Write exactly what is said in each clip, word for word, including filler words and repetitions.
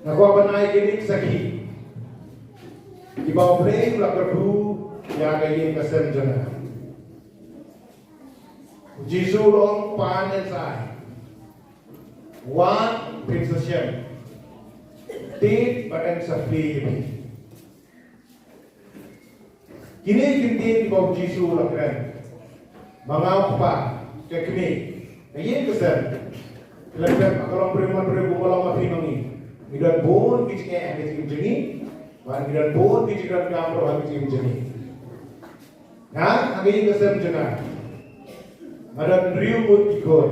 Nga kwah ban ai kine ki sakhi kiba U Blei u la kyrkhu ïa ka ïing ka sem jong nga. U Jisu u ong, Kpa, yn sa ai. Wat phin sa shem. Tied bad yn sa plie ïa phi. Kine ki ktien kiba U Jisu u la kren. Ma nga, U Kpa, ka kmie, ka ïing ka sem. Khlem pep ba ka long briew man briew, kumba long ma phi ma ngi, ngi don bun ki jingeh ha ka jingim jong ngi. Bad ngi don bun ki jingdonkam ruh ha ka jingim jong ngi. Nga, ha ka ïing ka sem jong nga, nga don hynriew ngut ki khun,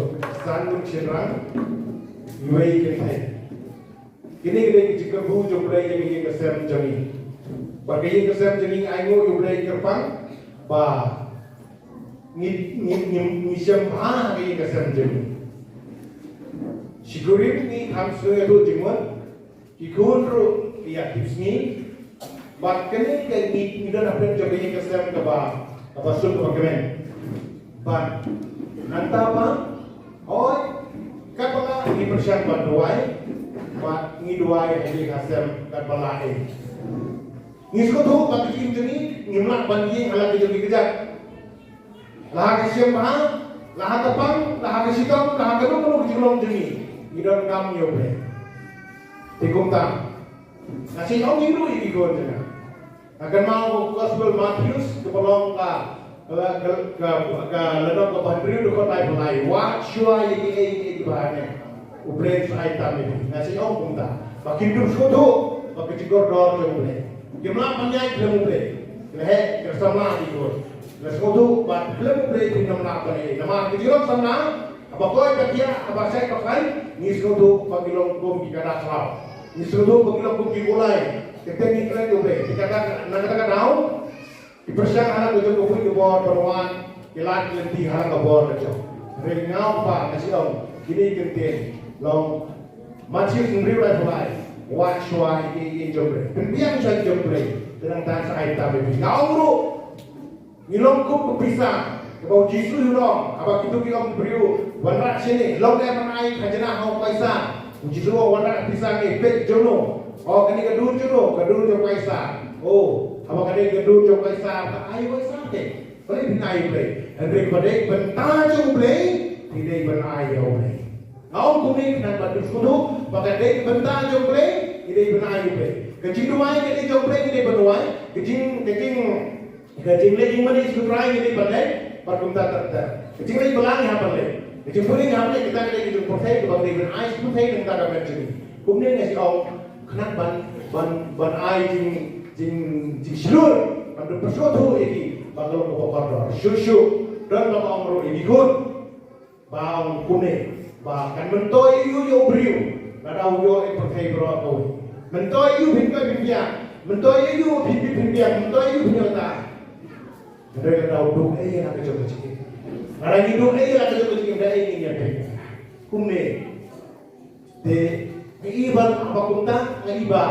san ngut shynrang, iwei i kynthei. Kine ki dei ki jingkyrkhu jong U Blei ïa ka ïing ka sem jong ngi. Bad ka ïing ka sem jong ngi, ai nguh ïa U Blei kyrpang ba ngi, ngi, ngi, ngi shem bha ha ka ïing ka sem jong ngi. Shi kurim ngi kham sngewthuh jingmut, ki khun ruh ki ïa tip sngi. Bad kane ka ngi, ngi don hapdeng jong ka ïing ka sem kaba, kaba suk kaba kmen. Bad nangta ba, hooid, katba lah ngi pyrshang ban duwai, bad ngi duwai ha ka ïing ka sem katba lah eh. Ngi sngewthuh ba ka jingim jong ngi ngim lah ban ïeng ha la ka jong ki kjat. La ha ka shymbha, la ha ka pang, la ha ka shitom, la ha kano kano ka jinglong jong ngi, ngi donkam ïa U Blei. Te kumta, nga shu ong ïa u, ïa ki khun jong nga. Nga kynmaw ka Gospel Mathaios, kaba long ka, ka, ka, ka, ka lynnong kaba hynriew, dkhot laiphew lai. Wat shuwa ïa kiei kiei kiba ha ne, U Blei un sa ai tam ïa phi. Nga shu ong kumta, ba kin dup sngewthuh ba ka jingkordor jong U Blei. Kim lah ban ïaid khlem U Blei. Ki la heh, ki la samla ïa ki khun. Ki la sngewthuh ba khlem U Blei phin ym lah ban ïaid. Namar ka jingrong samla, haba koit ba khiah, haba shait ba khlaiñ, ngi sngewthuh ba ngi long kum ki kada khlaw. Ngi sngewthuh ba ngi long kum ki kulai. Kyrteng ngi kren ïa U Blei. Te kata, na kata ka daw, ki pyrshang ha la ka jong ka put ka bor ban wan, ki lait lynti ha la ka bor ka jong. Hynrei nga, U Kpa, nga shu ong, kine ki ktien long Mathaios hynriew laiphew lai, wat shuwa ïa ki ïing jong U Blei. Pynbiang shuwa ïa ki jong U Blei, te nangta sa ai tam ïa phi. Nga ong ruh, ngi long kum ka pisa kaba U Jisu u ong, haba kito ki ong ki briew, wanrah shane, long dei ban ai khajna ha u Kaisar. U Jisu u ong, wanrah pisa ngi peit jong no. O, kane ka dur jong no, ka dur jong u Kaisar. O, haba kane ka dur jong u Kaisar, ka ai u Kaisar te. Balei phin ai U Blei? Hynrei ba dei bynta jong U Blei, te dei ban ai ïa U Blei. Nga ong kumne khnang ba phin sngewthuh ba ka dei bynta jong U Blei, te dei ban ai ïa U Blei. Ka jingduwai ka dei jong U Blei, te dei ban duwai. Ka jing, ka jing, ka jingleh jingmane sha U Trai ka dei ban leh, bad kumta ter ter. Ka jingleh balang ngi hap ban leh. Ka jingpule ngi hap ban leh, kata ka dei ka jingpyrthei, kaba ka dei ban ai sha pyrthei na ka bynta jong ngi. Kumne nga shu ong, khnang ban, ban, ban ai jing, jing, jingshlur, ban da pynsngewthuh ïa ki ba ka long kaba kordor. Shuh shuh, don ba ong ruh ïa ki khun ba ong kumne, ba kan myntoi ïa u ïa u briew, lada u ïoh ïa pyrthei baroh kawei. Myntoi ïa u phin koit phin biang, myntoi ïa u phin bit phin biang, myntoi ïa u phin ïoh tai. Hynrei lada u duh ei ïa la ka jong ka jingim, lada ngi duh ei ïa la ka jong ka jingim, da ei ngin ïa peit? Kumne. Te ngi i ba, ba kumta, ngi i ba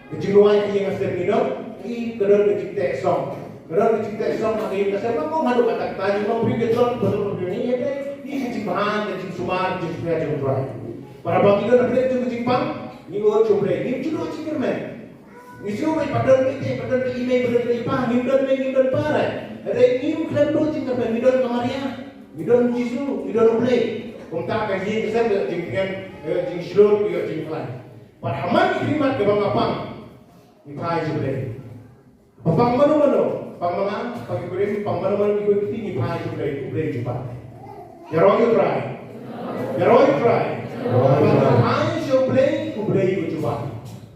ka jingduwai ka ïing ka sem ngi don, ngi i ka don ka jingteh song. Ka don ka jingteh song ha ka ïing ka sem, ma kong haduh katta katta jingmong phi ka jong, ba don phi ngi ïa dei, ngi ka jingbha, ka jingsumar, ka jingsngewsih jong U Trai. Para ba ngi don ha pdeng jong ka jingpang, ngi ot sha U Blei, ngim ju don jingkyrmen. Ngi shu wei, ba don mei te, ba don mei i mei, ba don mei i pa, ngim don mei, ngim don pa re. Hynrei ngim khlem duh jingkyrmen, ngi don ka Maria, ngi don Jisu, ngi don U Blei. Kumta ka ïing ka sem ka jingtngen, ka jingshlur, ka jingkhlaiñ. Bad ha man ki khlieh mat kiba nga pang, ngi phai sha U Blei. Ba pang mano mano, pang ma nga, pang ki kurim, pang mano mano ki kurim, ngi phai sha U Blei, U Blei u jubab. Ïaroh ïa U Trai. Ïaroh ïa U Trai. Ba ngi phai sha U Blei, U Blei u jubab.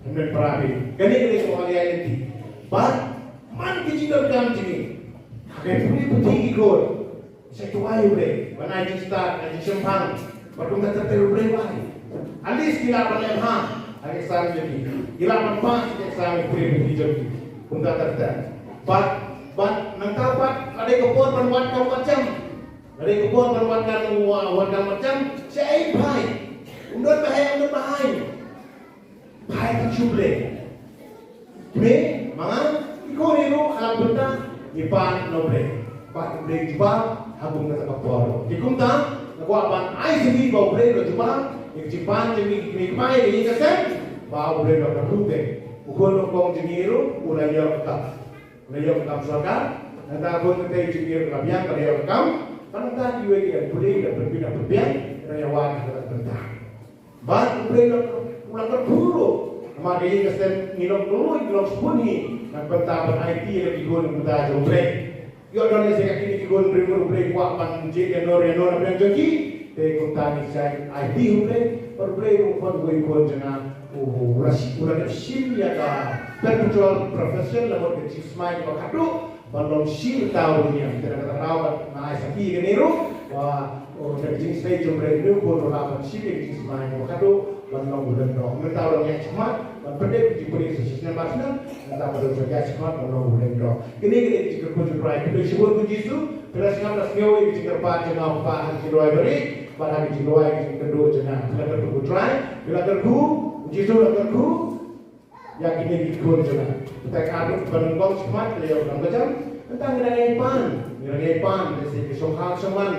Hynmen para bangeit, kane ka dei ka ong ïa lynti. Bad man ki jingdonkam jong ngi, ha ka pule puthi ki khun, sa duwai ïa U Blei ban ai jingstad, ai jingshemphang. Bad kumta ter ter U Blei u ai. At least ki lah ban leh bha ha ka exam jong ki, ki lah ban pass ha ka exam, ki pule puthi jong ki. Kumta ter ter. Bad, bad nangta pat, la dei ka por ban wad kam wad jam, la dei ka por ban wad kam, wad kam wad jam, shaei phai? Um don ba heh, um don ba hai. Phai tang sha U Blei. Kmie, ma nga, ki khun ruh, ha la ka bynta ngi pan na U Blei. Bad U Blei u jubab ha kum kata ka por. Te kumta, nga kwah ban ai sngewbha ba U Blei u la jubab ïa ka jingpan jong ngi ki kmie ki kpa ha ka ïing ka sem. Ba u Blei u la kyrkhu te. U khun u kong jong ngi ruh u la ïoh ka kam. U la ïoh ka kam sorkar. Nangta u khun ka tei jong ngi ruh ka la biang ka la ïoh ka kam. Nangta kiwei ki employee la pynbiang, la pynbiang, la ïa wan ha ka bynta. Bad u Blei u la, u la kyrkhu ruh. Namar ka ïing ka sem ngi long kloi, ngi long sbun hi. Na ka bynta ban aiti ïa ki khun na ka bynta jong u Blei. Ïoh don ïa sa kine ki khun briew u Blei u kwah ban jied ïano ïano na pdeng jong ki. Te kumta ngi sa aiti ha u Blei, bad u Blei u khot uwei u khun jong nga u, u la shi-, u la dep shim ïa ka perpetual profession, la mut ka jingsmai kaba khadduh ban long shi taw ruh ïa. Te na kata ka daw bad nga ai sakhi ïa kane ruh, wa, o, da ka jingsnei jong u Blei u khun u la ban shim ïa ka jingsmai kaba khadduh ban long u lyngdoh. Mynta u la ïaid shakhmat ban pyndep ka jingpule sa shisnem barsnem, mynta pat u la ïaid shakhmat ban long u lyngdoh. Kine, kine ki jingkyrkhu jong u Trai. Khublei shibun ko Jisu, phi la sngap la sngew ïa ki jingkyrpad jong nga, Kpa, ha ki jingduwai barieh bad ha ki jingduwai ki jingkyrduh jong nga. Phi la kyrkhu ko Trai, phi la kyrkhu, u Jisu la kyrkhu ïa kine ki khun jong nga. Te ka ruh ban nyngkong shakhmat, te ïa u nang bajam. Mynta ngi dang ïai pan, ngi dang ïai pan, te sa ki shongkha shongman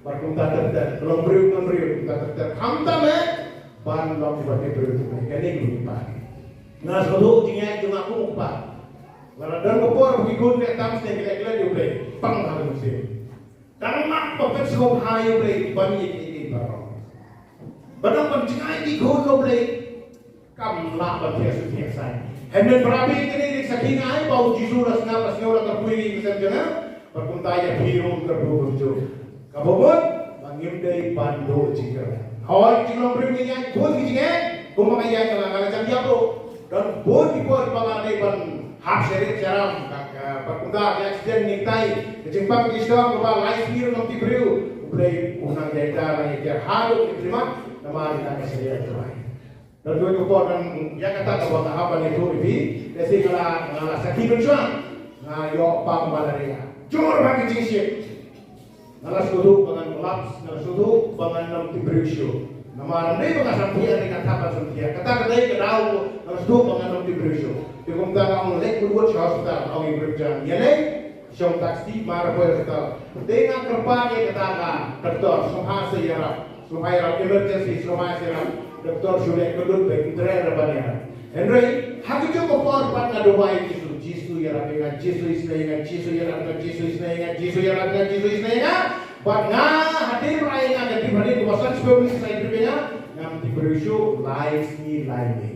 bad kumta ter ter, ka long briew ka long briew, kumta ter ter. Khamtam eh ban long kiba tip briew tip briew. Kane ki pan. Nga sngewthuh jingïaid jong nga kum u kpa. Lada don ka por ba ki khun ki tam shen ki leh klet ïa u Blei, pang ha ka mynsiem. Tang ma ba pynshong ha ïa u Blei ban ïa ki, ki baroh. Ba dang ban jngai ki khun ïa u Blei. Kam lah ban thiah suk thiah sai. Hynmen para bangeit, kane ka dei ka sakhi nga ai ba u Jisu u la sngap, la sngew, la kyrkhu ïa ki ïing ki sem jong nga. Bad kumta ïa phi ruh un kyrkhu kumjuh. Kaba bud ba ngim dei ban duh jingkyrmen. Hooid, jinglong briew ngi ïaid bun ki jingeh, kumba nga ïaid, nga la, nga la jan ïap ruh. Don bun ki por ba nga dei ban hap sha rit sha ram, ka, ka, bad kumta ka accident, ngi tai. Ka jingpang ka jingshitom kaba lai sngi ruh ngam tip briew. U Blei u nang ïaid, nang ïaid haduh ki jingmut, namar ïa ka shariah jong u Blei. Don kawei ka por, ngan ïa kata kaba nga hap ban ïathuh ïa phi. Lehse nga la, nga la sakhi mynshuwa. Nga ïoh pang malaria. Jur bha ka jingshit. Nga la sngewthuh ba ngan collapse, nga la sngewthuh ba ngan ym tip briew shuh. Namar ym dei ba nga samthiah, nga thap ban samthiah. Kata ka dei ka daw, nga la sngewthuh ba ngan ym tip briew shuh. Te kumta nga ong leit kyrwoh sha hospital, ong ïa i briew jong nga. Ïaleh, shong taxi, mar poi hospital. Te nga kyrpad ïa kata ka doktor, sngewbha sa ïarap. Sngewbha ïarap emergency, sngewbha ïarap. Doktor shu leh kyllut bad ki trei ruh ban ïarap. Hynrei ha kajuh ka por pat nga duwai ïa u Jisu, Jisu ïarap ïa nga, Jisu isynei ïa nga, Jisu ïarap ïa nga, Jisu isynei ïa nga, Jisu ïarap ïa nga, Jisu isynei ïa nga. Bad nga, hadien ba ai ïa nga ka drip, hadien kaba san shiphew minit sa ai drip ïa nga, ngam tip briew shuh lai sngi lai miet.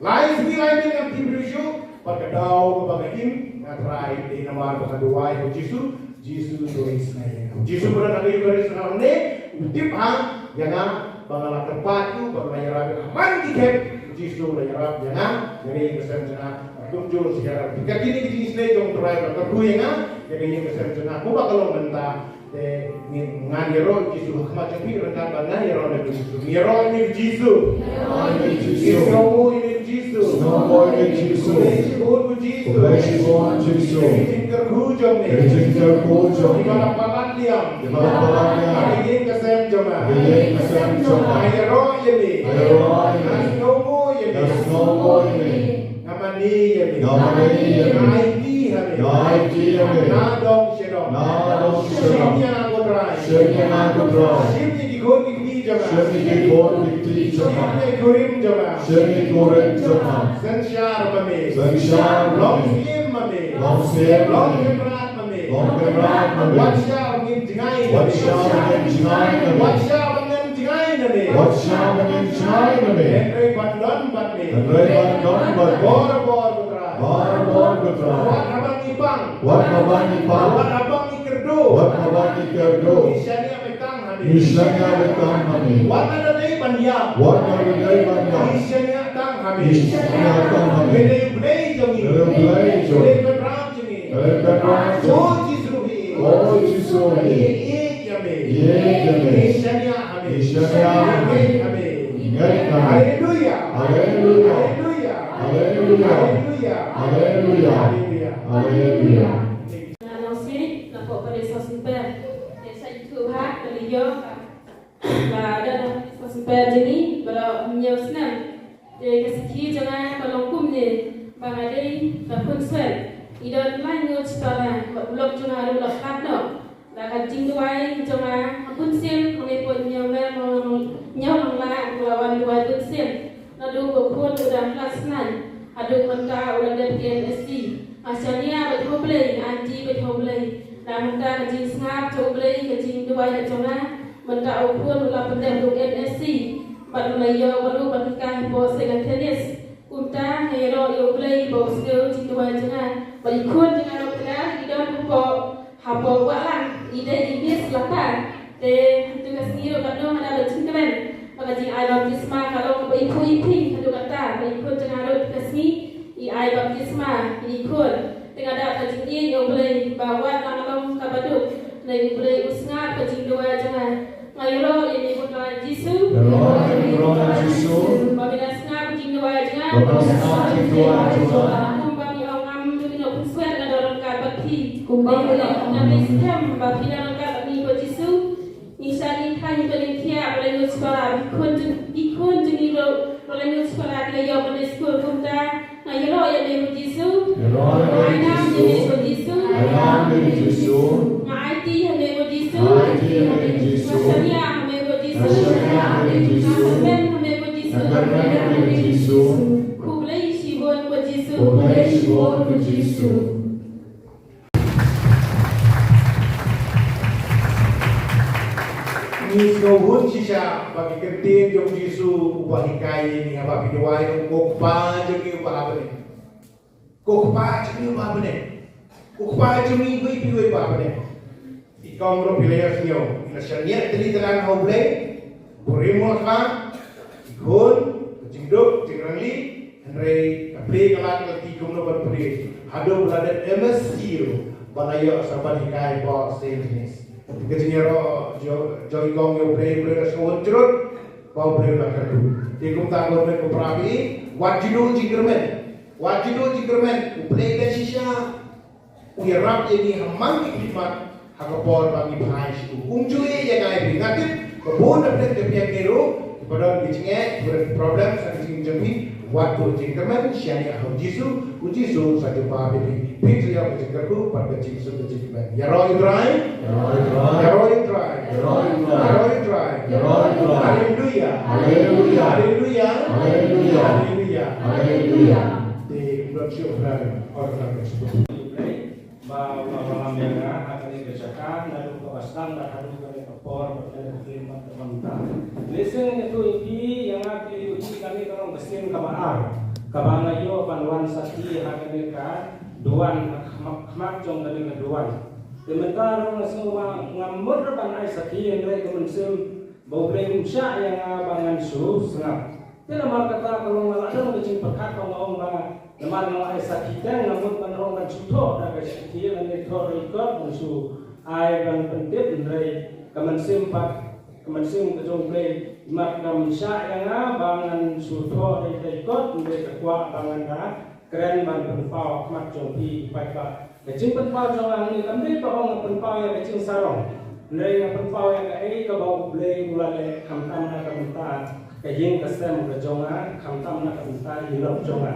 Lai sngi lai miet ngam tip briew shuh, bad ka daw kaba nga im, nga trai, dei namar ba nga duwai ïa u Jisu, Jisu u isynei ïa nga. U Jisu ba don ha ka Eucharist hangne, u tip ha ïa nga, ba nga la kyrpad ïa u, ba nga la ïarap ïa u man ki khep, u Jisu u la ïarap ïa nga, ïa ka ïing ka sem jong nga, kumjuh u ïarap. Ka kine ki jingisynei jong u Trai ba la kyrkhu ïa nga, ïa ka ïing ka sem jong nga, kumba ka long mynta. Te ngan ïaroh ïa u Jisu ha khmat jong phi, ryngkat bad nga ïaroh ïa u Jisu. Ïaroh ïa u Jisu. Ïaroh ïa u Jisu. Sngewnguh ïa u Jisu. Sngewnguh ïa u Jisu. Khublei shibun u Jisu. Khublei shibun u Jisu. Ïa ka jingkyrkhu jong me. Ïa ka jingkyrkhu jong me. Ïa ka jingkyrkhu jong me. Ïa ka jingkyrkhu jong me. Ïa ka ïing ka sem jong nga. Ïa ka ïing ka sem jong nga. Ïaroh ïa me. Ïaroh ïa me. Sngewnguh ïa me. Sngewnguh ïa me. Nga mane ïa me. Nga mane ïa me. Nga aiti ha me. Nga aiti ha me. Na dong sha dong. Na dong sha dong. Shim ïa nga ko Trai. Shim ïa nga ko Trai. Shim ïa ki khun ki kti jong nga. Shim ïa ki khun ki kti jong nga. Shim ïa ki kurim jong nga. Shim ïa ki kurim jong nga. Synshar ma me. Synshar ma me. Long syiem ma me. Long syiem ma me. Long kynrad ma me. Long kynrad ma me. Wat shah ba ngin jngai na me. Wat shah ba ngin jngai na me. Wat shah ba ngin jngai na me. Wat shah ba ngin jngai na me. Hynrei ban don bad me. Hynrei ban don bad me. Barabor ko Trai. Barabor ko Trai. Wat haba ngi pang. Wat haba ngi pang. Wat haba ngi kyrduh. Wat haba ngi kyrduh. Ngi shaniah beit tang ha me. Ngi shaniah beit tang ha me. Wat lada dei ban ïap. Wat lada dei ban ïap. Ngi shaniah tang ha me. Ngi shaniah tang ha me. Me dei u Blei jong ngi. Me dei u Blei jong ngi. Me dei u Kynrad jong ngi. Me dei u Kynrad jong ngi. O Jisu hi. O Jisu hi. Ïeit ïa me. Ïeit ïa me. Ngi shaniah ha me. Ngi shaniah ha me. Ngi ngeit ha me. Ngi ngeit ha me. Haleluia. Haleluia. Haleluia. Haleluia. Haleluia. Haleluia. Haleluia. Nga long sih, nga pok pada sosumper. Te sa itu ha, kali yo. Ba da sosumper jong ngi, ba la hynñiew snem. Te ka sakhi jong nga ka long kumne, ba nga dei ka khun swer. I don lai ngut star na, ba u lok jong nga ruh u la khlad noh. Da ka jingduwai jong nga, ha bun sien, ha me poi hynñiew mer, hynñiew lang la, u la wan duwai bun sien. Naduh ba u khun u dang klas nine haduh mynta u la dep M S C. Nga shaniah bad U Blei, nga aiti bad U Blei. Na mynta ka jingsngap jong U Blei, ka jingduwai ka jong nga, mynta u khun u la pyndep ruh M S C bad u la ïoh bad ruh ban hikai hapoh Saint Agnes. Kumta nga ïaroh ïa U Blei ba u sngew jingduwai jong nga. Bad i khun jong nga ruh kane i don hapoh, hapoh Wahlang, i dei i Miss Lata. Te hynrei ka sngi ruh katno nga da ba jingkmen ba ka jingai baptisma ka long kaba iphuh iphi haduh katta, ba i khun jong nga ruh ka sngi i ai baptisma ïa i khun. Te nga da ka jingïeit ïa U Blei ba wat la nga long kaba duk, hynrei U Blei u sngap ka jingduwai jong nga. Nga ïaroh ïa me ko Trai Jisu. Ïaroh ïa me ko Trai Jisu. Ba me da sngap jingduwai jong nga. Ba me da sngap jingduwai jong nga. Kumba me ong ngam dei noh pynshoi nga don ryngkat bad phi. Kumba me ong ngam dei skhem ba phi don ryngkat bad ngi ko Jisu. Ngi shah ngi khlaiñ ko ngi thiah ba la ngi sngap ba i khun jong, i khun jong ngi ruh ba la ngi sngap ba la ïoh ban leit skul kumta. Nga ïaroh ïa me ko Jisu. Ïaroh ïa me ko Jisu. Nga ainam ïa me ko Jisu. Nga aiti ïa me ko Jisu. Nga aiti ïa me ko Jisu. Nga shaniah ïa me ko Jisu. Nga shaniah ïa me ko Jisu. Nga kyrmen ïa me ko Jisu. Nga kyrmen ïa me ko Jisu. Khublei shibun ko Jisu. Khublei shibun ko Jisu. Ngi sngewhun shisha ba ki ktien jong Jisu uba hikai ïa ngi haba phi duwai, ko Kpa jong ngi uba ha bneng. Ko Kpa jong ngi uba ha bneng. Ko Kpa jong ngi uba ha bneng. I kong ruh phi la ïohsngew, i la shaniah tylli tyllan ha U Blei, burim u la kha, i khun, ka jingduk, jingrangli, hynrei ka plie ka lad ka lynti kumno ban plie. Haduh ba la dep M S C ruh, ba la ïoh sa ban hikai hapoh Saint Agnes. Ka jingïaroh jong, jong i kong ïa U Blei, U Blei u la sngewhun jrut, ba U Blei u la kyrkhu. Te kumta ko Blei ko para phi, wat ju duh jingkyrmen. Wat ju duh jingkyrmen, U Blei u dei shisha. U ïarap ïa ngi ha man ki khlieh mat ha ka por ba ngi phai sha u. Um ju ïeh ïa ngi, phi nga tip ba bun na pdeng ka biang ngi ruh kiba don ki jingeh, kiba don ki problem sa ki jingim jong phi. Wat duh jingkyrmen, shaniah ha u Jisu, u Jisu sa jubab ïa phi. Phin sa ïoh ka jingkyrkhu bad ka jingsuk ka jingkmen. Ïaroh ïa u Trai. Ïaroh ïa u Trai. Ïaroh ïa u Trai. Haleluya. Haleluya. Haleluya. Te, Blei, ba, ba, ba, ba, ba, ba, ha kane ka jaka, naduh kaba sdang, naduh kaba sdang, bad haduh kane ka por, bad kane ka khyllipmat kaba mynta. Lehse ngan ïathuh ïa phi, ïa nga, phi ïohi kane ka long ka sien kaba ar kaba nga ïoh ban wan sakhi ha kane ka duwan, ha khmat, khmat jong kane ka duwan. Te mynta ruh nga sngew ba ngam mut ruh ban ai sakhi, hynrei ka mynsiem ba U Blei um shah ïa nga ba ngan shu sngap. Te namar kata ka long, nga la don ka jingpyrkhat ba nga ong ba namar nga la ai sakhi teng, nga mut ban ong ban shu thoh da ka sakhi lane thoh da i kot ban shu ai ban pyntip, hynrei ka mynsiem pat, ka mynsiem ka jong U Blei, imat kam shah ïa nga ba ngan shu thoh da i kot, hynrei ka kwah ba ngan da kren ban pynpaw ha khmat jong phi paidbah. Ka jingpynpaw jong nga hangne kam dei ba ong nga pynpaw ïa ka jingsarong, hynrei nga pynpaw ïa kaei kaba U Blei u la leh, khamtam na ka bynta ka ïing ka sem ka jong nga, khamtam na ka bynta i lok jong nga.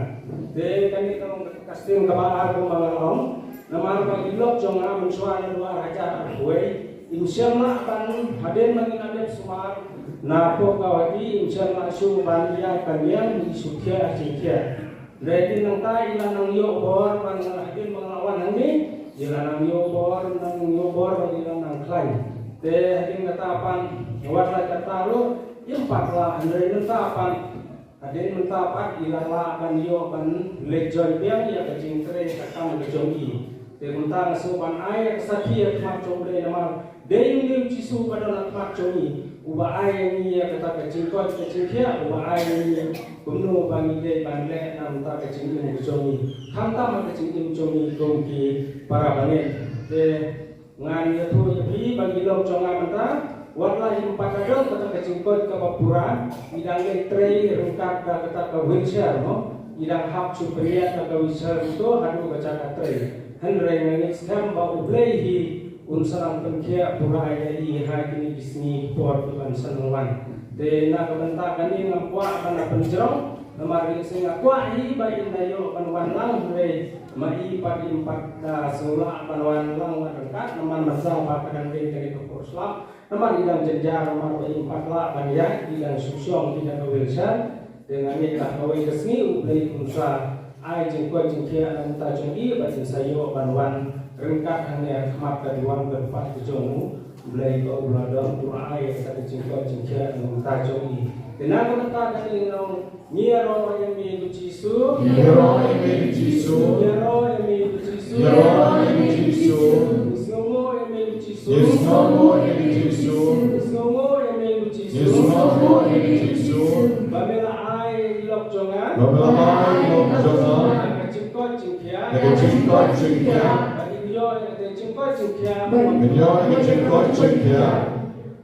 Te kane ka long ka sien kaba ar kumba nga la ong, namar ba i lok jong nga mynshuwa naduh ar hajar arphew wei im shym lah ban, hadien ba ngi la dep sumar na pdeng Guwahati, im shym lah shuh ban ïa ka niam, ngi shu thiah jingthiah. Hynrei hadien nangta i la nang ïoh bor ban, hadien ba nga la wan hangne, i la nang ïoh bor, nang ïoh bor ban i la nang khlaiñ. Te hadien kata pat, wat la kata ruh im pat lah, hynrei mynta pat, hadien mynta pat i la lah ban ïoh ban leit join biang ïa ka jingtrei ka kam ka jong i. Te mynta nga sngew ban ai ïa ka sakhi ha khmat jong U Blei namar dei U Blei u Jisu ba don ha khmat jong ngi, uba ai ïa ngi ïa kata ka jingkoit ka jingkhiah, uba ai ïa ngi kumno ba ngi dei ban leh na bynta ka jingim ka jong ngi, khamtam ha ka jingim jong ngi kum ki para bangeit. Te ngan ïathuh ïa phi ba i lok jong nga mynta, wat la im pat don kata ka jingkoit kaba pura, i dang leit trei ryngkat da kata ka wheelchair, mo, i dang hap shu pynïaid da ka wheelchair to haduh ka jaka trei. Hynrei nga ngeit skhem ba U Blei hi un sa nang pynkhiah pura ïa i ha kine ki sngi por ki ban sa nang wan. Te na ka bynta kane ngam kwah ban da pynjrong, namar lehse nga kwah hi ba in da ïoh ban wan lang, hynrei ma i pat im pat da sngewlah ban wan lang ryngkat, namar mynta ba ka dang dei kane ka por slap, namar i dang jynjar, namar ba im pat lah ban ïaid, i dang shu shong i da ka wheelchair. Te nga ngeit ba kawei ka sngi U Blei un sa ai jingkoit jingkhiah na ka bynta jong ngi bad ngin sa ïoh ban wan ryngkat hangne ha khmat ka diwan kyrpad ka jong U Blei, ba U la don, U la ai ïa ka jingkoit jingkhiah na ka bynta jong ngi. Te na ka bynta kane ngi ong, ngi ïaroh ïa me ko Jisu. Ngi ïaroh ïa me ko Jisu. Ngi ïaroh ïa me ko Jisu. Ngi ïaroh ïa me ko Jisu. Ngi sngewnguh ïa me ko Jisu. Ngi sngewnguh ïa me ko Jisu. Ngi sngewnguh ïa me ko Jisu. Ngi sngewnguh ïa me ko Jisu. Ba me la ai ïa i lok jong nga. Ba me la ai ïa i lok jong nga. Ka jingkoit jingkhiah. Ka jingkoit jingkhiah. Ba ngin ïoh ïa ka jingkoit jingkhiah. Ba ngin ïoh ïa ka jingkoit jingkhiah.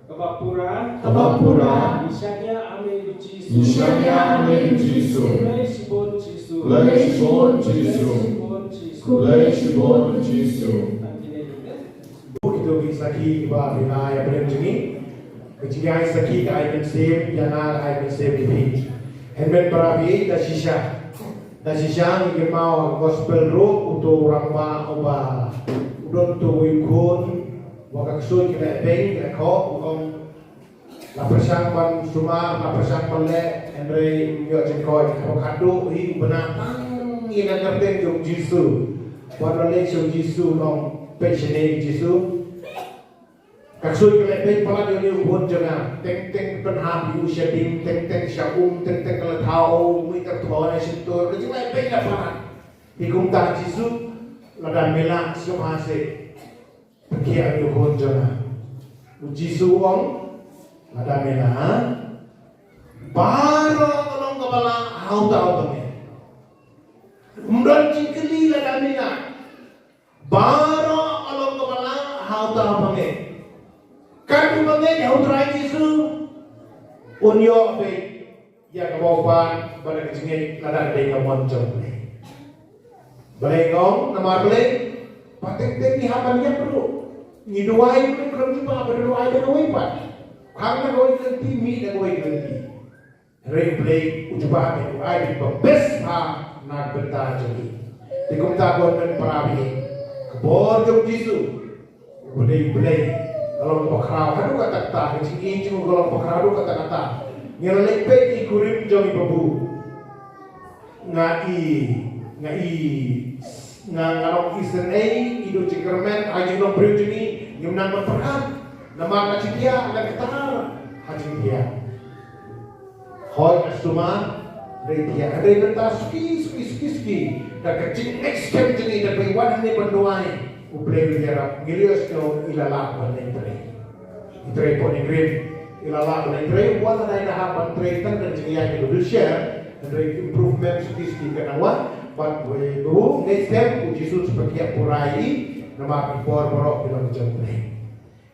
Kaba pura. Kaba pura. Ngi shaniah ha me ko Jisu. Ngi shaniah ha me ko Jisu. Khublei shibun Jisu. Khublei shibun Jisu. Khublei shibun Jisu. Khublei shibun Jisu. Tang kine. Bad kito ki sakhi kiba phi la ai ha pdeng jong ngi. Ka jingïaid sakhi ka ai mynsiem ïa nga, ka ai mynsiem ïa phi. Hynmen para bangeit, da shisha, da shisha ngi kynmaw ha ka gospel ruh uto u rangbah uba u don uto uwei u khun, wat ka ksuid ka leh beiñ ka leh khoh, u ong, la pyrshang ban sumar, la pyrshang ban leh, hynrei ym ïoh jingkoit. Haba khadduh hi u bna tang ïa ka kyrteng jong U Jisu. Wat la leit sha U Jisu, u ong, peit shane U Jisu. Ka ksuid ka leh beiñ palat ïa une u khun jong nga. Teng teng pynhap ïa u sha ding, teng teng sha um, teng teng ka la thaw, mih ka thon ha shyntur, ka jingleh beiñ la palat. Te kumta U Jisu, lada me lah, sngewbha seh, pynkhiah ïa une u khun jong nga. U Jisu u ong, lada me lah, baroh ka long kaba lah ha uta uba ngeit. Ym don jingkylli, lada me lah. Baroh ka long kaba lah ha uta uba ngeit. Katba ngeit ha U Trai Jisu, un ïoh beit ïa kaba u pan bad ka jingngeit lada ka dei ka mon jong U Blei. Balei nga ong namar balei? Ba teng teng ngi hap ban ïap ruh. Ngi duwai ruh khlem jubab, ba duwai da kawei pat. Khang na kawei ka lynti, mih na kawei ka lynti. Hynrei U Blei u jubab, u ai beit ba best bha na ka bynta jong ngi. Te kumta ko hynmen para bangeit, ka bor jong U Jisu, U Blei, U Blei ka long kaba khraw haduh katta katta, ka jingim jong u ka long kaba khraw haduh katta katta. Ngi la leit peit ïa i kurim jong i babu. Nga i, nga i, nga, nga long isynei, i duh jingkyrmen ha jinglong briew jong ngi, ngim nang ban pyrkhat. Namar ka jingthiah la ktar ha jingthiah. Hooid, ka sumar, hynrei thiah, hynrei mynta suki, suki, suki, suki. Da ka jingngeit skhem jong ngi, da kaba wan hangne ban duwai, U Blei u ïarap, ngi la ïohsngew i la lah ban leit trei. I trei pon i grin, i la lah ban leit trei, wat la dei da hap ban trei tang da ka jingïaid ka wheelchair, hynrei improvement suki, suki ka nang wan, bad wei u ngeit skhem, U Jisu sa pynkhiah pura ïa i, namar ki por baroh ki long jong U Blei.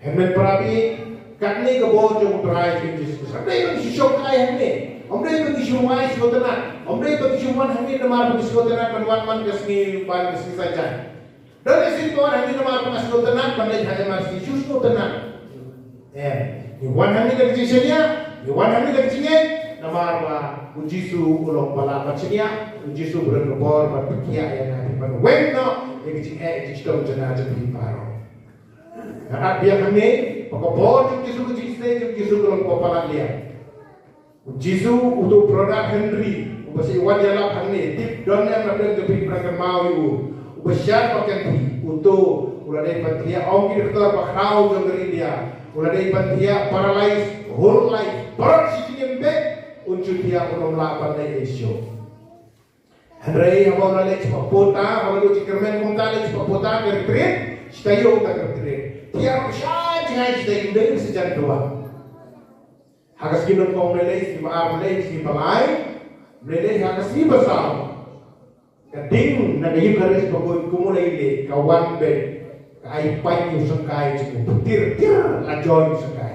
Hynmen para bangeit, katne ka bor jong U Trai Jisu Khrist. Ym dei ba ngi shu shongkai hangne. Ym dei ba ngi shu wai sngewtynnat. Ym dei ba ngi shu wan hangne namar ba ngi sngewtynnat ban wan man ka sngi, ban ka sngi Saitjaiñ. Don ka sngi ba wan hangne namar ba nga sngewtynnat ban leit ha M R C, shu sngewtynnat. Em, ngi wan hangne da ka jingshaniah, ngi wan hangne da ka jingngeit, namar ba U Jisu u long ba lah ban shaniah, U Jisu u don ka bor ban pynkhiah ïa nga, ban weng noh ïa ka jingeh jingshitom jong nga jong phi baroh. Nga ap biang hangne ba ka bor jong U Jisu, ka jingïaseng jong U Jisu ka long kaba palat liang. U Jisu uto u Brother Henry uba sa wan ïalap hangne, tip don em na pdeng jong phi, phi kynmaw ïa u, uba shad bad phi, uto u la dei ban thiah, ong ki doktor ba khraw jong ka ri India, u la dei ban thiah paralyze whole life, baroh shi jingim beit un shu thiah, un ym lah ban leh ei shuh. Hynrei haba u la leit shapoh Pota, haba u la duh jingkyrmen kumta, leit shapoh Pota ka retreat, shi taïew ka retreat. Thiah ruh sha jngai, shi taïew, ym dei sa jan duwan. Ha ka sngi Nyngkong u la leit, sngi ba ar u la leit, sngi ba lai u la leit, ha ka sngi ba saw, ka ding na ka Eucharist ba kut kum u la ïaleh, ka wan beit, ka ai pait ïa u syngkai jong u, tir tir la join u syngkai.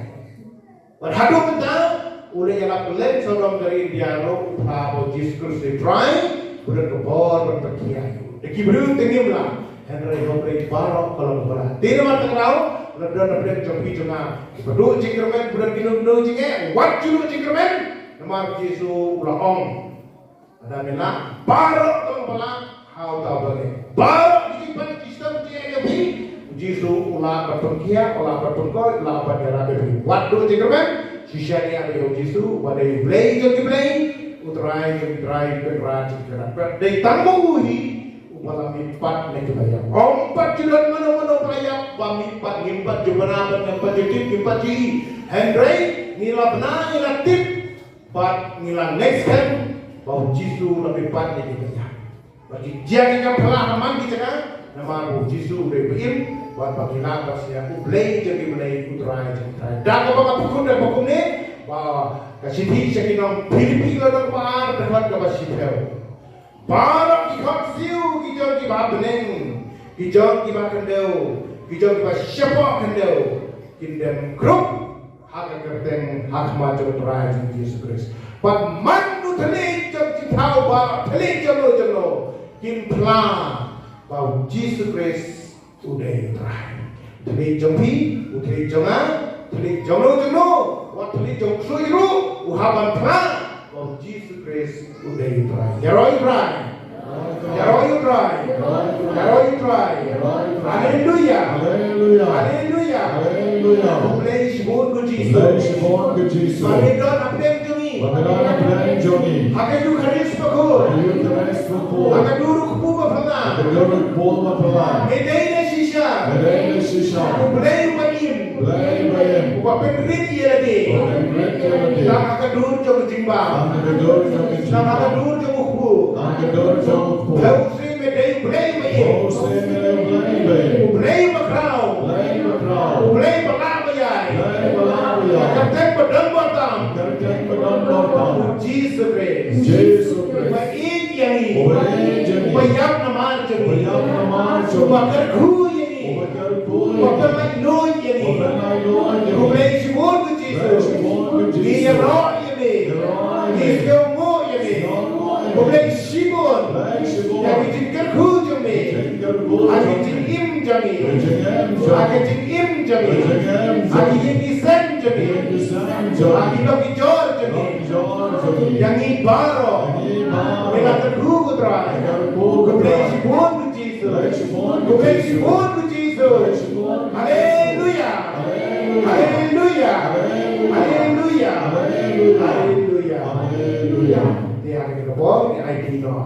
Bad haduh mynta u la ïalap kylleng sawdong ka ri India ruh, u phla ba U Jisu Khrist u dei U Trai, u don ka bor ban pynkhiah ïa u. Da ki briew te ngim lah, hynrei ha U Blei baroh ka long ba lah. Te namar kata ka daw la don na pdeng jong phi jong nga kiba duh jingkyrmen, kiba don kino kino jingeh, wat ju duh jingkyrmen, namar U Jisu u la ong, lada me lah, baroh ka long ba lah ha uta uba ngeit. Baroh ki jingpang, ki jingstad, ki jingeh jong phi, U Jisu u lah ban pynkhiah, u lah ban pynkoit, u lah ban ïarap ïa phi. Wat duh jingkyrmen, shisha ïa U Jisu uba dei U Blei jong ki blei, U Trai jong ki trai, u Kynrad jong ki kynrad. Bad dei tang ma u hi uba la mihpat na kiba ïap. Ym pat ju don mano mano ba la ïap ba mihpat, ngim pat ju bna bad ngim pat ju tip, ngim pat ju i. Hynrei ngi la bna, ngi la tip bad ngi la ngeit skhem ba u Jisu u la mihpat na kiba ïap. Bad ki jia ki kam phylla ha man ki jaka, namar ba u Jisu u dei ba im, bad ba ki lah ban sngewthuh U Blei jong ki blei, U Trai jong ki trai. Da kaba nga pynkut da ba kumne, ba ka shithi sha ki nong Philippi ka lynnong ba ar, dkhot kaba shiphew. Baroh ki khot siew ki jong kiba ha bneng, ki jong kiba ha khyndew, ki jong kiba shapoh khyndew, kin dem krup ha ka kyrteng, ha khmat jong U Trai jong U Jisu Khrist. Bad man u thylliej jong ki thaw baroh, thylliej jong no jong no, kin phla ba U Jisu Khrist u dei U Trai. Thylliej jong phi, u thylliej jong nga, thylliej jong no jong no, wat thylliej jong u ksuid ruh, u hap ban phla ba U Jisu Khrist u dei U Trai. Ïaroh ïa U Trai. Ïaroh ïa U Trai. Ïaroh ïa U Trai. Haleluya. Haleluya. Haleluya. Haleluya. U Blei shibun ko Jisu. U Blei shibun ko Jisu. Ba ngi don ha pdeng jong ngi. Ba ngi don ha pdeng jong ngi. Ha ka Eukharist bakhuid. Ha ka Eukharist bakhuid. Ha ka dur u kpu ba phylla. Ha ka dur u kpu ba phylla. Me dei ne shisha. Me dei ne shisha. U Blei uba im. Blei ba im. Uba pynrit ïa lade. Uba pynrit ïa lade. Tang ha ka dur jong ka jingbam. Tang ha ka dur jong ka jingbam. Tang ha ka dur jong u kpu. Tang ha ka dur jong u kpu. Phi u sngewthuh me dei Blei ba im. Phi u sngewthuh me dei Blei ba im. U Blei ba khraw. Blei ba khraw. U Blei ba lah ba ïai. Blei ba lah ba ïai. Ka kyrteng ba don bor tam. Ka kyrteng ba don bor tam. U Jisu Khrist. Jisu Khrist. Uba ïeit ïa ngi. Uba ïeit ïa ngi. Uba ïap namar jong ngi. Uba ïap namar jong ngi. Uba kyrkhu ïa ngi. Uba kyrkhu ïa ngi. Uba pynlait luid ïa ngi. Uba pynlait luid ïa ngi. U Blei shibun ko Jisu. U Blei shibun ko Jisu. Ngi ïaroh ïa me. Ïaroh ïa me. Ngi sngewnguh ïa me. Sngewnguh ïa me. U Blei shibun. U Blei shibun. Ïa ki jingkyrkhu jong me. Jingkyrkhu jong me. Ha ki jingim jong ngi. Jingim jong ngi. Ha ki jingim jong ngi. Jingim jong ngi. Ha ki ïing ki sem jong ngi. Ïing ki sem jong ngi. Ha ki lok ki jor jong ngi. Lok ki jor jong ngi. Ïa ngi baroh. Ïa ngi baroh. Me la kyrkhu ko Trai. Me la kyrkhu ko Trai. U Blei shibun ko Jisu. Blei shibun ko Jisu. Blei shibun ko Jisu. Blei shibun ko Jisu. Haleluya. Haleluya. Haleluya. Haleluya. Haleluya. Haleluya. Haleluya. Te ha kane ka por ngi ai kti noh.